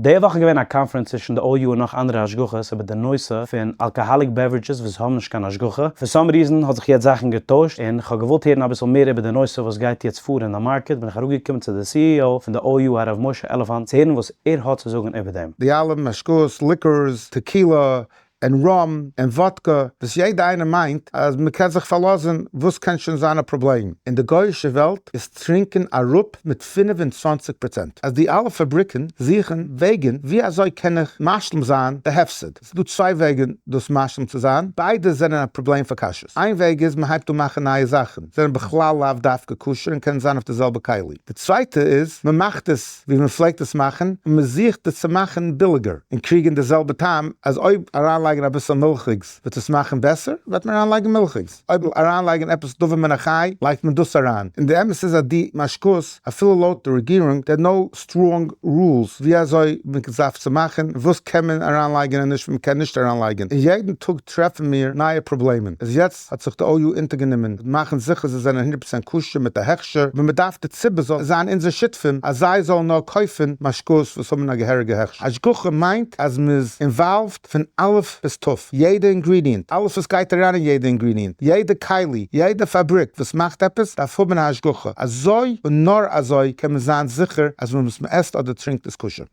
די וואך איז געווען א קאנפרענץ צווישן די OU און נאך אנדערע השגחות איבער די נושא פון alcoholic beverages וואס האבן נישט קיין השגחה. For some reason האט זיך יעצט זאכן געטוישט און כ'האב געוואלט הערן אביסל מער איבער די נושא וואס גייט יעצט פאר אין די market בין איך אראפגעקומען צו די CEO פון די OU הרב משה עלעפאנט צו הערן וואס ער האט צו זאגן איבער דעם. די אלע משקאות, liquors, tequila, און rum, און וואדקע, וואס יעדע איינער מיינט אז מען קען זיך פארלאזן, וואס קען שוין זיין א פראבלעם? אין די גוי'אישע וועלט איז טרינקען אראפ מיט 25%. אז די אלע פאבריקן זוכן וועגן ווי אזוי קען איך משלים זיין די הפסד. ס'איז דא צוויי וועגן דאס משלים צו זיין, ביידע זענען א פראבלעם פאר כשרות. איין וועג איז מען הייבט אן מאכן נייע זאכן, זענען בכלל לאו דווקא כשר און קענען זיין אויף די זעלבע כלי. די צווייטע איז מען מאכט עס ווי מען פלעגט עס מאכן און מען זוכט עס צו מאכן ביליגער און קריגן די זעלבע טעם, אז אויב אריינלייגן אביסל מילכיגס וועט עס מאכן בעסער וועט מען אריינלייגן מילכיגס, אויב אריינלייגן עפעס דבר מן החי לייגט מען דאס אריין, און די אמת איז אז די משקאות אפילו לויט די רעגירונג there no strong rules ווי אזוי מען דארף צו מאכן, וואס קען מען אריינלייגן און נישט מען קען נישט אריינלייגן, און יעדן טאג טרעפן מיר נייע פראבלעמען, איז יעצט האט זיך די OU אונטערגענומען מאכן זיכער זיי זענען 100% כשר מיט א הכשר, אבער מען דארף די ציבור זאל זיין אונזער שותפים אז זיי זאלן נאר קויפן משקאות וואס האבן א געהעריגע הכשר. השגחה מיינט אז מען איז involved פון א' ביז ת', יעדע ingredient, אלעס וואס גייט אריין אין יעדע ingredient, יעדע כלי, יעדע פאבריק וואס מאכט עפעס דארף האבן א השגחה, אזוי און נאר אזוי קען מען זיין זיכער אז וואס מען עסט אדער טרינקט איז כשר.